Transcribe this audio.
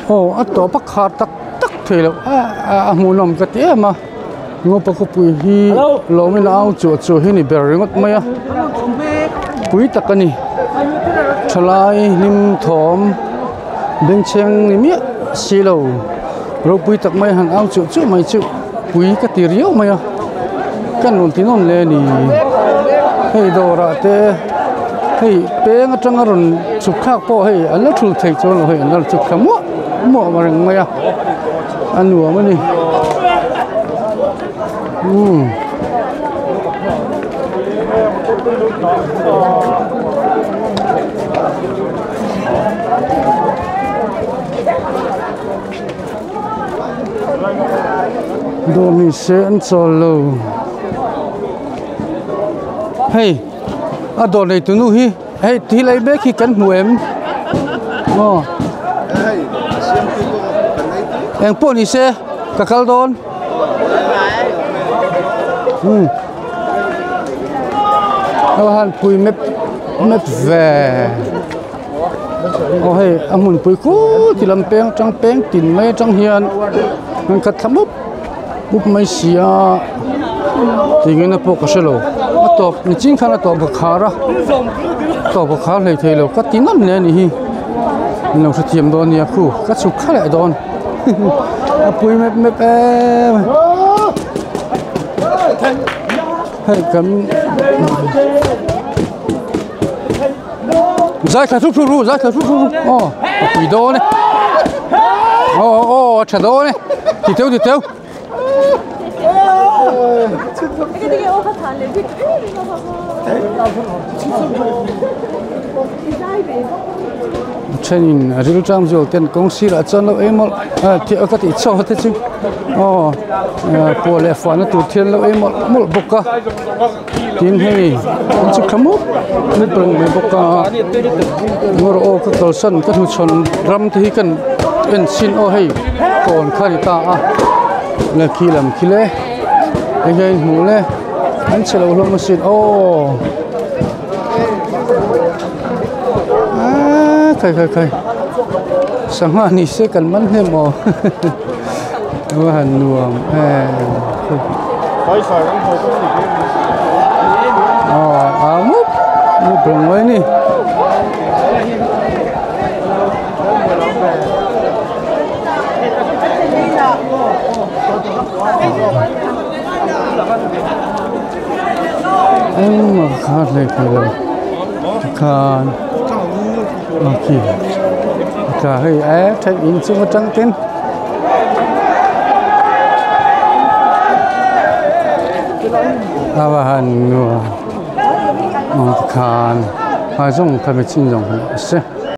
Aw a tawp a khar tak tak thei loh a a hmuhnawm ka ti em a ngopa khawpui hi lawmin a au chuah chuah hi a ni ber ringawt mai a pui tak a ni thalai hlim thawm bengchheng ni miah si lo ropui tak mai han au chuah chuah mai chu pui ka ti riau mai a ka nuam ti nawn le a ni hei dawrah te hei peng atanga rawn chhuk thlak pawh hei an la thul thei chuan lo hei an la chhuk thla muah muah reng mai a a nuam a ni umm. Dawhmi se an chawl lo hei a dawr nei tunu hi hei thil ei mek hi kan hmu em aw eng pawh ni se ka kal dawn um a han pui mep mep ve. Aw hei a hmunpui khur ti lam peng atang peng tin mai atang hian an khat thla mup mup mai si a tinge na pawh ka hrelo a tawp nichin khan a tawp ka khar a tawp ka khar hlei theilo ka ti ngam hle a ni hi min lo hrethiam dawn nia khu ka chhuk thla leh dawn a pui mep mep em hei kan. Zai thla thut thut ru, zai thla thut thut ru. Aw, a pui dawn e. Aw, aw, a tha dawn e. Ti teu, ti teu. Thenin a ril tang zawk ten kawng sirah chuan lo ei mawlh a thil ka tih chhuak te chu aw puah leh fahna tur thil an lo ei mawlh mawlh bawk a. Tin hei an chhuk thla mup mup reng mai bawk a ngawr aw ka kalsan ka hnuchhawn ram te hi kan en chhin aw hei kawn kha a ni ta a le khi lam khi le eng nge hmuh le an chhe lo hlawm asin aw aaa khai khai khai sangha ni se kan man hnem aw. A han nuam em aw a mup mup reng mai a ni. Engmah kha hlei thei lo tikhan a khi tah hei e then inchung atang ten. A va han nuam ang tikhan a zawng kha mi chin zawng kha a si.